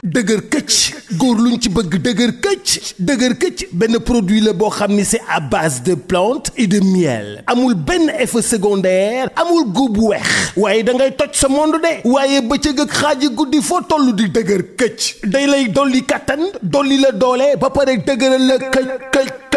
dëgër këcc góor luñ ci bëgg dëgër këcc benn produit la boo xam ni c'est à base de plantes et de miel amul benn effet secondaire amul góob bu weex waaye da ngay toj sa monde de waaye bëccëg ak xaaji guddi foo toll di dëgër këcc day lay dolli kattan dolli la doole ba pare dëgëral la këcc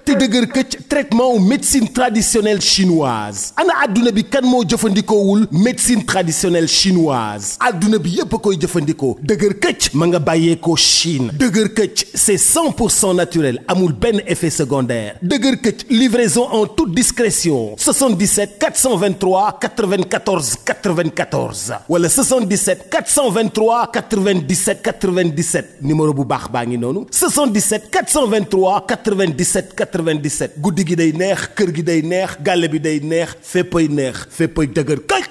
te dëgër këcc traitement médecine traditionnelle chinoise ana adduna bi kan moo jëfandikoowul médecine traditionnelle chinoise adduna bi yépp a koy jëfandikoo dëgër këcc ma nga bàyyeekoo Chine dëgër këcc c'est 100% naturel amul benn effet secondaire dëgër këcc livraison en toute discrétion 77 423 94 94 wala 77 423 97 97 numéro bu baax baa ngi noonu 77 423 97 97 guddi gi day neex kër gi day neex gàlle bi day neex féppay neex féppay dëgër këcc.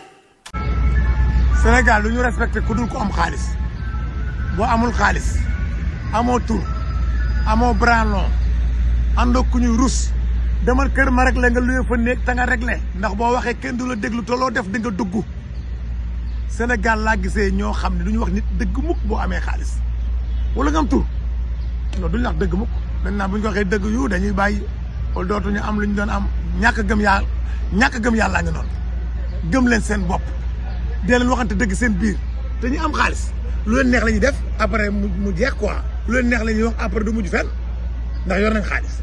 Sénégal lu ñu respecté ku dul ko am xaalis boo amul xaalis amoo tur amoo branlon àndoo ku ñuy rus demal kër ma réglé nga luye fa néeg te nga réglé ndax boo waxee kenn du la déglu te loo def di nga dugg Sénégal laa gisee ñoo xam ne du ñu wax nit dëgg mukk boo amee xaalis wala nga am tur non duñu wax dëgg mukk dañ naa bu ñu ko waxee dëgg yu dañuy bàyyi wala dootuñu am lu ñu doon am ñàkk gëm yàlla nga noonu gëm leen seen bopp dee leen waxante dëgg seen biir te ñu am xaalis lu leen neex la ñuy def après mu jeex quoi lu leen neex la ñuy wax après du mujj fenn ndax yor nañ xaalis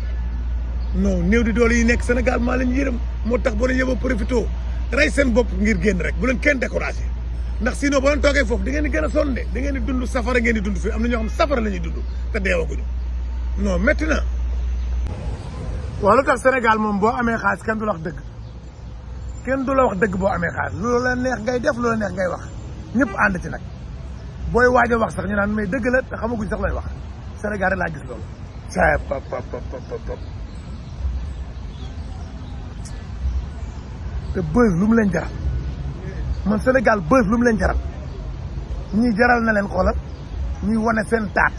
non néew di doole yi nekk Sénégal maa leen yërëm moo tax boo leen yóbboo profité rey seen bopp ngir génn rek bu leen kenn découragé ndax sinon boo leen toogee foofu da ngeen di gën a sonn de da ngeen di dund safara ngeen di dund fii am na ñoo xam safara la ñuy dund te deewaguñu non métti na. waaw lu tax Sénégal moom boo amee xaalis kenn du la wax dëgg kenn du la wax dëgg boo amee xaalis loolu la neex ngay def loolu la neex ngay wax ñëpp ànd ci nag booy waaj a wax sax ñu naan mais dëgg la te xamaguñ sax lay wax Sénégal rek laa gis loolu. te buzz lu mu leen jaral man Sénégal buzz lu mu leen jaral ñii jaral na leen xoolal ñuy wane seen taat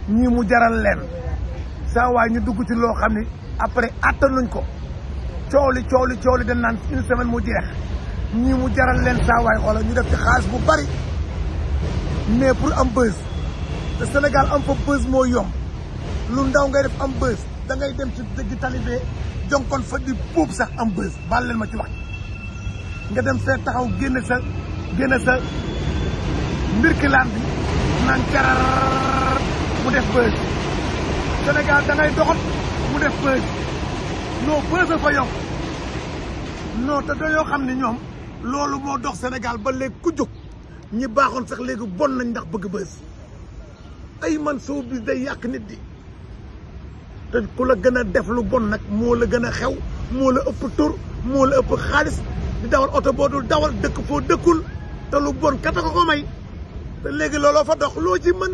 ñii mu jaral leen saa waay ñu dugg ci loo xam ni après attanuñ ko coow li dañ naan une semaine mu jeex ñii mu jaral leen saa waay xoolal ñu def ci xaalis bu bari mais pour am buzz te Sénégal am fa buzz moo yomb lu ndaw ngay def am buzz da ngay dem ci dëgg talibé jonkon fa di puub sax am buzz baal leen ma ci wax nga dem fee taxaw génne sa mbirkilaan bi naan carar mu def buzz Sénégal da ngay doxat mu def buzz non buzz a fa yomb non te dañoo xam ne ñoom loolu moo dox Sénégal ba léegi ku jóg ñi baaxoon sax léegi bon nañ ndax bëgg buzz ay man soo bis day yàq nit di te ku la gën a def lu bon nag moo la gën a xew moo la ëpp tur moo la ëpp xaalis di dawal oto boo dul dawal dëkk foo dëkkul te lu bon kata ko may te léegi looloo fa dox loo ci mën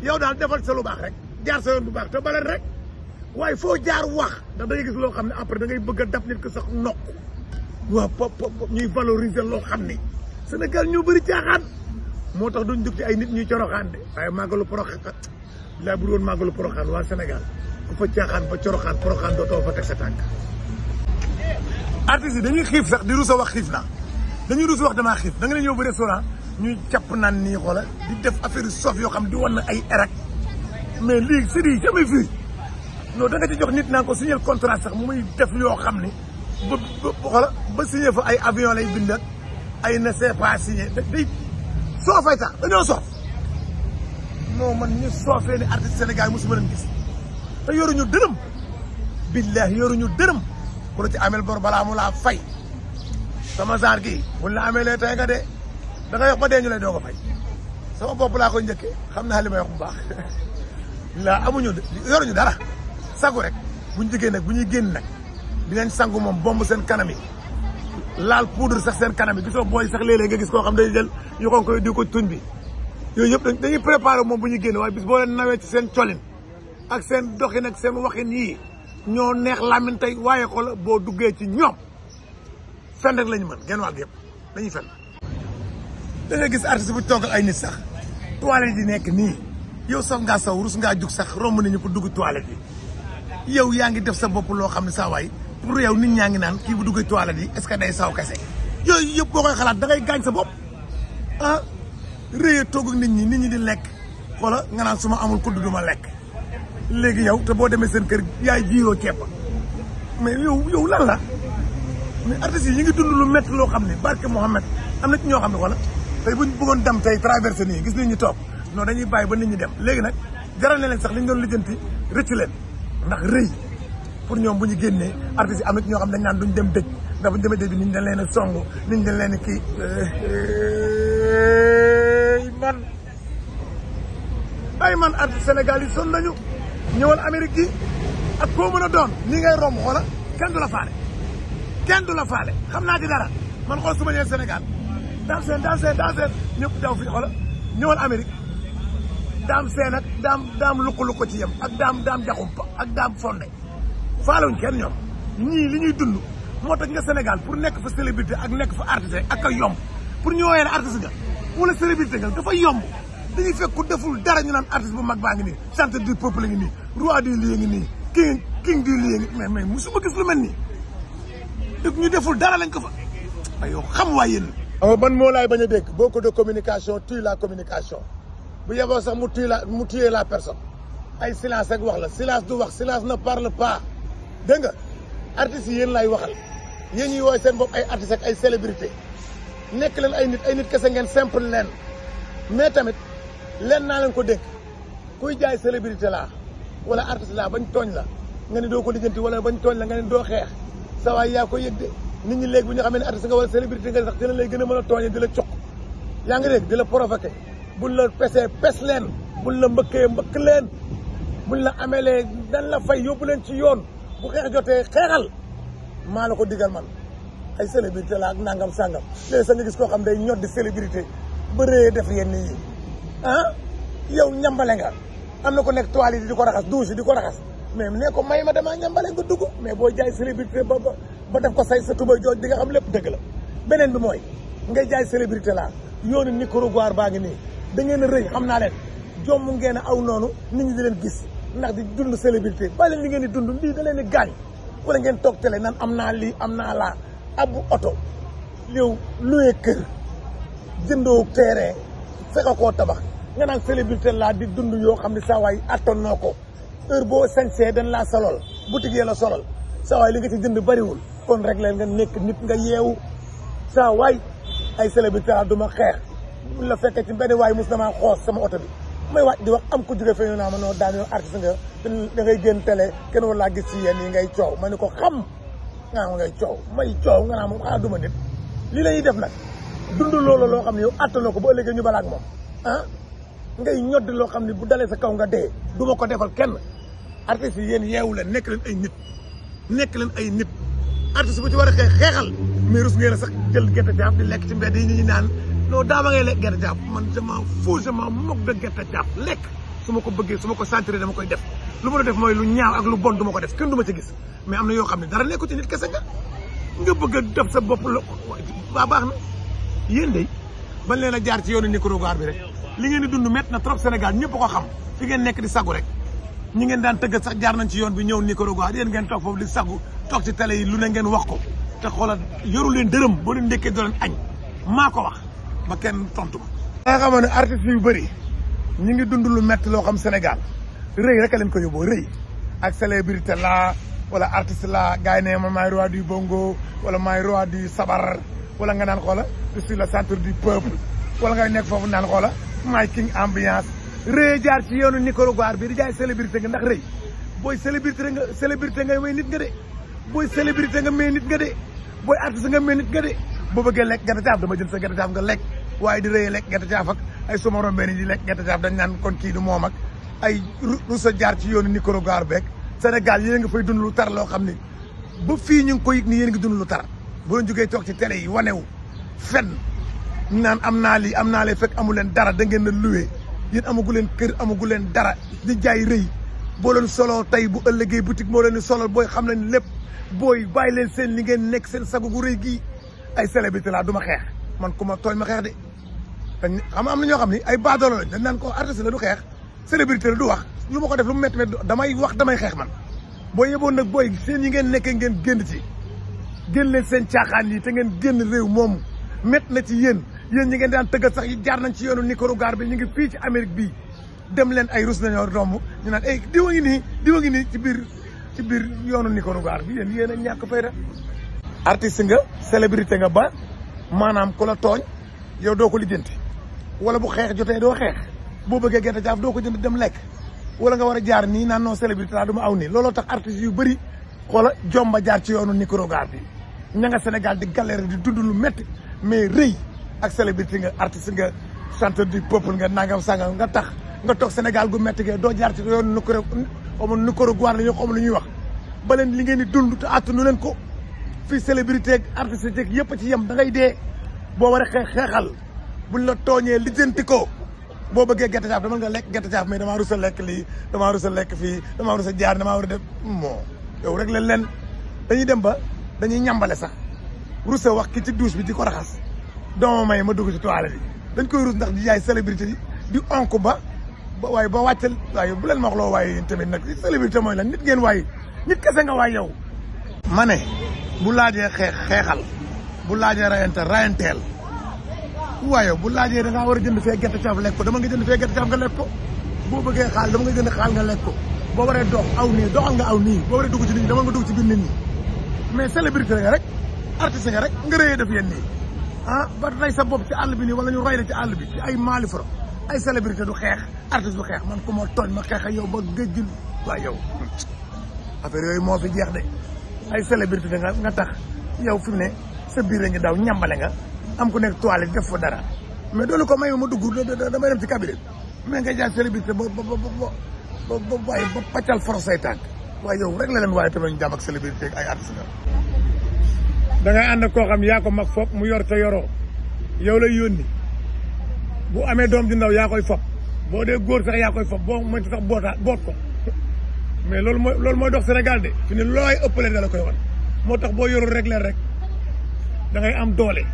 yow daal defal sa lu baax rek jaar sa yoon bu baax te baleen rek waaye foo jaar wax ndax da ngay gis loo xam ne après da ngay bëgg a daf nit ko sax nokk waaw pop ñuy valoriser loo xam ne Sénégal ñoo bëri caaxaan moo tax duñ dugg ci ay nit ñuy coroxaan de waaye màggalu poroxaan laa bu doon màggalu poroxaan waa Sénégal ku fa caaxaan ba coroxaan poroxaan dootoo fa teg sa tànk. artistes yi dañuy xiif sax di rus a wax xiif naa dañuy rus a wax damaa xiif da nga ñëw ba restaurant ñuy capp naan nii xoola di def affaire sof yoo xam di wan na ay erak mais lii c'est dit jamais vu non da nga ci jox nit naa ko signé contrat sax muy def yoo xam ni ba xoola ba signé fa ay avion lay bind ak ay ne c'est pas signé day soofay tax dañoo soof non man ñu soofee ni artiste Sénégal mosuma leen gis te yoruñu dërëm billahi yoruñu dërëm ku la ci amel bor balaa mu laa fay sama genre gi buñ la amee lee tey nga dee da ngay wax ba dee ñu lay doog a fay sama bopp laa koy njëkkee xam naa li may wax bu baax la amuñu yoruñu dara sagu rek buñ jigéen nag bu ñuy génn nag dinañ sangu moom bomb seen kanam yi laal poudre sax seen kanam yi gisoo booy sax léeg-léeg nga gis koo xam day jël ñu ko koy di ko tuñ bi yooyu yëpp dañuy préparé moom bu ñuy génn waaye bis boo leen nawee ci seen colin ak seen doxin ak seen waxin yii ñoo neex làmmiñ tey waaye xool boo duggee ci ñoom fen rek la ñu mën genn wàll yëpp dañuy fen da ngay gis artiste bu toogal ay nit sax toilette yi nekk nii yow sax ngaa saw rus ngaa jug sax romb nañu pour dugg toilette yi yow yaa ngi def sa bopp loo xam ne saa waay pour yow nit ñaa ngi naan kii bu duggee toilette yi est-ce que day saw kese yooyu yëpp boo koy xalaat da ngay gaañ sa bopp ah rëy toog ak nit ñi di lekk xoola nga naan su ma amul kudd du ma lekk léegi yow te boo demee seen kër yaay jiiroo ceeb mais yow lan la mais artistes yi ñu ngi dund lu métti loo xam ne barke Mohamed am na ci ñoo xam ne xoola tey buñ bëggoon dem tey traversé nii gis nit ñi toog non dañuy bàyyi ba nit ñi dem léegi nag jaral na leen sax li ñu doon lijjanti rëcc leen ndax rëy pour ñoom bu ñu génnee artistes yi am na ci ñoo xam ne dañ naan duñ dem dëj ndax buñ demee dëj bi nit ñi dañ leen a song nit ñi dañ leen a kii man artiste Sénégal yi sonn nañu ñëwal Amérique yi ak koo mën a doon nii ngay romb xoola kenn du la faale xam naa ci dara man xool su ma ñëwee Sénégal daam seen ñëpp daw fi xoola ñëwal Amérique daam seen ak daam lukko ci yem ak daam jaxumpa ak daam fonde faalewuñ kenn ñoom ñii li ñuy dund moo tax nga Sénégal pour nekk fa célébrité ak nekk fa artiste ak a yomb pour ñu woowee ne artiste nga wala célébrité nga dafa yomb dañuy fekk ku deful dara ñu naan artiste bu mag baa ngi nii chanteur du peuple ngi nii roi du lieu ngi nii king du lieu ngi mais musuma gis lu mel nii dëgg ñu deful dara lañ ko fa ay yow xam waa yéen ban moo laay bañ a dégg beaucoup de communication tue la communication bu yeboo sax mu tuer la personne ay silence ak wax la silence du wax silence ne parle pas dégg nga artistes yi yéen lay waxal yéen ñuy wooy seen bopp ay artistes ak ay célébrité nekk leen ay nit kese ngeen simple leen mais tamit leen naa leen ko dégg kuy jaay célébrité laa wala artiste laa bañ tooñ la nga ne doo ko lijjanti wala bañ tooñ la nga ne doo xeex sa waay yaa ko yëg de nit ñi léegi bu ñu xamee ne artiste nga wala célébrité nga sax dina lay gën a mën a tooñee di la cokk yaa ngi dégg di la provoqué buñ la pesee pes leen buñ la mbëkkee mbëkk leen buñ la amelee dan la fay yóbbu leen ci yoon bu xeex jotee xeexal maa la ko digal man ay célébrité la ak nangam sangam léegi sax nga gis koo xam day ñot di célébrité ba rëyee def yenn yi yow ñambale nga am na ko nekk toile yi di ko raxas douche di ko raxas mais ne ko may ma damaa ñambale nga dugg mais boo jaay célébrité ba def ko say sa tubay jooj di nga xam lépp dëgg la beneen bi mooy ngay jaay célébrité la yoonu Nicaragua baa ngi nii da ngeen a rëy xam naa leen jomm ngeen a aw noonu nit ñi di leen gis ndax di dund célébrité ba leen li ngeen di dund lii da leen di gaañ wala ngeen toog télé naan am naa lii am naa laa abbu oto yow loué kër jëndoo terrain fexe koo tabax nga naan célébrité laa di dund yoo xam ne saa waay atton noo ko heure boo sañsee dañ laa solol boutique yee la solol saa waay li nga ci jënd bariwul kon rek leen nga nekk nit nga yeewu saa waay ay célébrité laa duma xeex bu la fekkee ci benn waay mos damaa xoos sama oto bi may waaj di wax am ko jóge fee naa ma noo daan yow artiste nga da ngay génn télé kenn war laa gis ci yéen yi ngay coow ma ne ko xam nga ma ngay coow may coow nga naa moom xanaa duma nit lii la ñuy def nag dund loolu loo xam ne yow attanoo ko ba ëllëgee ñu balaak moom ngay ñoddi loo xam ne bu dalee sa kaw nga dee du ma ko defal kenn artistes yi yéen yeewu leen nekk leen ay nit artiste bu ci war a xeexal mais rus ngeen a sax jël gerte caaf di lekk ci mbedd yi ñu naan non daama ngay lekk gerte caaf man je m'en fous je m'en moque de gerte caaf lekk su ma ko bëggee su ma ko sentir dama koy def lu ma def mooy lu ñaaw ak lu bon du ma ko def kenn du ma ci gis mais am na yoo xam ne dara nekku ci nit kese nga bëgg a def sa bopp la waa baax na yéen de bañ leen a jaar ci yoonu Nicaragua bi rek li ngeen di dund métti na trop Sénégal ñëpp ko xam fi ngeen nekk di sagu rek ñi ngeen daan tëgg sax jaar nañ ci yoon bi ñëw Nicaragua yéen ngeen toog foofu di sagu toog ci télé yi lu ne ngeen wax ko te xoolal yoru leen dërëm boo leen ndekkee doo leen añ maa ko wax ba kenn tontu ma. nga xamoon ne artistes yu bëri ñi ngi dund lu métti loo xam Sénégal rëy rek a leen ko yóbboo rëy ak célébrité la wala artiste la gars yi ne ma maay roi du bongo wala maay roi du sabar wala nga naan xoola je suis le centre du peuple wala ngay nekk foofu naan xoola maay king ambiance rëy jaar ci yoonu Nicaragua bi di jaay célébrité nga ndax rëy booy célébrité nga may nit nga de booy célébrité nga may nit nga de booy artiste nga may nit nga de boo bëggee lekk gerte caaf dama jël sa gerte caaf nga lekk waaye di rëy lekk gerte caaf ak ay suma rombee di lekk gerte caaf dañ naan kon kii du moom ak ay rusa jaar ci yoonu Nicaragua beeg Sénégal yéen nga fay dund lu tar loo xam ne ba fii ñu ngi ko yëg ni yéen ngi dund lu tar boo leen jógee toog ci télé yi wanewu fenn naan am naa lii am naa lee fekk amu leen dara da ngeen a luwee yéen amagu leen kër amagu leen dara di jaay rëy boo leen soloo tey bu ëllëgee boutique moo leen di solol booy xam leen lépp booy bàyyi leen seen li ngeen nekk seen sagu gu rëy gii ay célébrité laa du ma xeex man ku ma tooñ ma xeex de dañ xam am na ñoo xam ne ay baadoolo lañ dañ naan ko artiste la du xeex célébrité la du wax lu ma ko def lu mu métti damay wax damay xeex man booy yeboon nag booy seen yi ngeen nekkee ngeen génn ci génn leen seen caaxaan yi te ngeen génn réew moomu métti na ci yéen yéen ñi ngeen daan tëggal sax yi jaar nañ ci yoonu Nicaragua bi ñu ngi fii ci Amérique bii dem leen ay rus nañoo romb ñu naan ay diwa ngi nii ci biir yoonu Nicaragua bi yéen a ñàkk fayda artiste nga célébrité nga ba maanaam ku la tooñ yow doo ko lijjanti wala bu xeex jotee doo xeex boo bëggee gerte caaf doo ko jënd dem lekk wala nga war a jaar nii naan non célébrité laa du ma aw nii looloo tax artistes yu bëri xoola jomba jaar ci yoonu Nicaragua bi ña nga Sénégal di galère di dund lu métti mais rëy ak célébrité nga artiste nga chanteur du peuple nga nangam sangam nga tax nga toog Sénégal gu métti ge doo jaar ci yoonu Nicaragua la ñu xam lu ñuy wax ba leen li ngeen di dund te attanu leen ko fii célébrité ak artiste yeeg yëpp a ci yem da ngay dee boo war a xeexal buñ la tooñee lijjanti ko boo bëggee gerte caaf dama nga lekk gerte caaf mais damaa rus a lekk lii damaa rus a lekk fii damaa rus a jaar damaa war a def moo yow rek leen dañuy dem ba dañuy ñambale sax rus a wax ki ci douche bi di ko raxas doo may ma dugg ci toilette bi dañ koy rus ndax di jaay célébrité yi di onk ba waaye ba wàccal waaye bu leen ma wax loo waaye yéen tamit nag célébrité mooy lan nit ngeen waaye nit kese nga waay yow ma ne bu laajee xeexal bu laajee rayanteel waaye bu laajee da ngaa war a jënd fee gerte caaf lekk ko dama nga jënd fee gerte caaf nga lekk ko boo bëggee xaal dama nga jënd xaal nga lekk ko boo waree dox aw nii doxal nga aw nii boo waree dugg ci nit ñi dama nga dugg ci biir nit ñi mais célébrité nga rek artiste nga rek nga rëyee def yéen nii ba rey sa bopp ci àll bi nii wala ñu roy la ci àll bi ci ay malifro ay célébrité du xeex artiste du xeex man ku ma tooñ ma xeex ak yow ba géej gi waaye yow affaire yooyu moo fi jeex de ay célébrité nga tax yow fi mu ne sa biir a ngi daw ñambale nga am ku nekk toilette def fa dara mais doolu ko may ma dugg damay dem ci cabinet mais nga jaay célébrité ba waaye ba paccal foro say tànk waaye yow rek la leen waaye tamit ñu jàmm ak célébrité ak ay artiste nga da ngay ànd ak koo xam yaa ko mag fopp mu yor te yoroo yow lay yónni bu amee doom ju ndaw yaa koy fopp boo dee góor sax yaa koy fopp boo moytu sax boot ko mais loolu mooy dox Sénégal de fi ne looy ëppale da la koy wan moo tax boo yorul rek leen rek da ngay am doole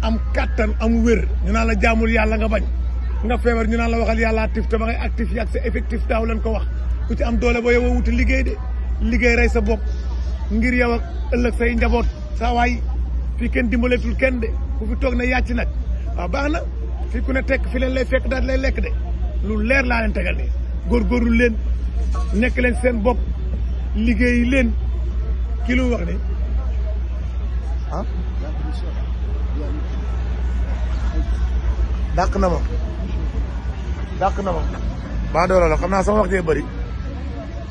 am kattan am wér ñu naan la jaamul yàlla nga bañ nga feebar ñu naan la waxal yàlla actif te ba ngay actif yi ak sa effectif daaw leen ko wax ku ci am doole ba yow a wuti liggéey de liggéey rey sa bopp ngir yow ak ëllëg say njaboot saa waay fii kenn dimbaleetul kenn de ku fi toog na yàcc nag waaw baax na fii ku ne tekk fi leen lay fekk daal lay lekk de lu leer laa leen tegal nii góorgóorlu leen nekk leen seen bopp liggéey leen ki lu wax ni dàq na ma baa doole la xam naa sama wax jee bëri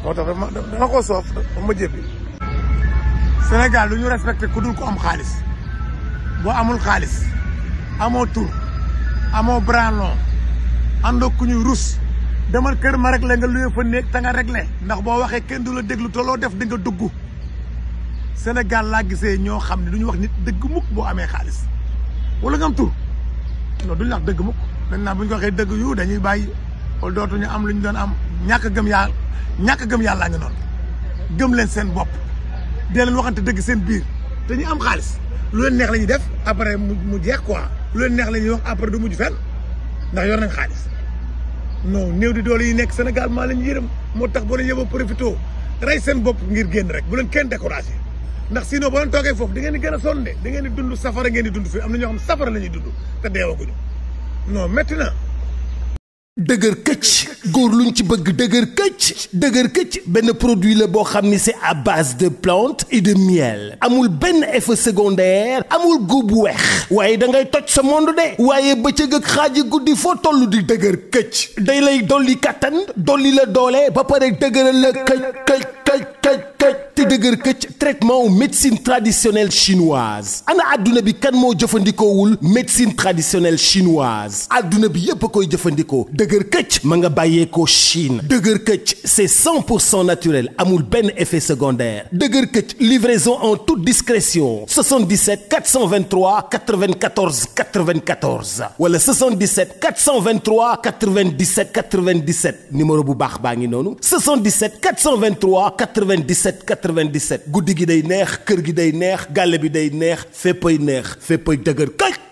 moo tax dama ko soof dafa ma jébbi Sénégal du ñu respecté ku dul ko am xaalis boo amul xaalis amoo tur amoo branlon àndoo ku ñuy rus demal kër ma réglé nga luye fa néeg te nga réglé ndax boo waxee kenn du la déglu te loo def di nga dugg Sénégal laa gisee ñoo xam ne du ñu wax nit dëgg mukk boo amee xaalis wala nga am tur non duñu wax dëgg mukk dañ naa bu ñu ko waxee dëgg yu dañuy bàyyi wala dootuñu am lu ñu doon am ñàkk gëm yàllaa ngi noonu gëm leen seen bopp dee leen waxante dëgg seen biir te ñu am xaalis lu leen neex la ñuy def après mu jeex quoi lu leen neex la ñuy wax après du mujj fenn ndax yor nañ xaalis non néew di doole yi nekk Sénégal maa leen yërëm moo tax boo leen yeboo profité rey seen bopp ngir génn rek bu leen kenn découragé ndax sinon boo leen toogee foofu da ngeen di gën a sonn de da ngeen di dund safara ngeen di dund fii am na ñoo xam safara la ñuy dund te deewaguñu non métti na. dëgër këcc góor luñ ci bëgg dëgër këcc benn produit la boo xam ni c'est à base de plantes et de miel amul benn effet secondaire amul góob bu weex waaye da ngay toj sa monde de waaye bëccëg ak xaaji guddi foo toll di dëgër këcc day lay dolli kattan dolli la doole ba pare dëgëral la këcc te dëgër këcc traitement wu médecine traditionnelle chinoise ana adduna bi kan moo jëfandikoowul médecine traditionnelle chinoise adduna bi yépp a koy jëfandikoo dëgër këcc ma nga bàyyeekoo Chine dëgër këcc c'est 100% naturel amul benn effet secondaire dëgër këcc livraison en toute discrétion 77 423 94 94 wala 77 423 97 97 numéro bu baax baa ngi noonu 77 423 97 97 guddi gi day neex kër gi day neex gàlle bi day neex féppay dëgër këcc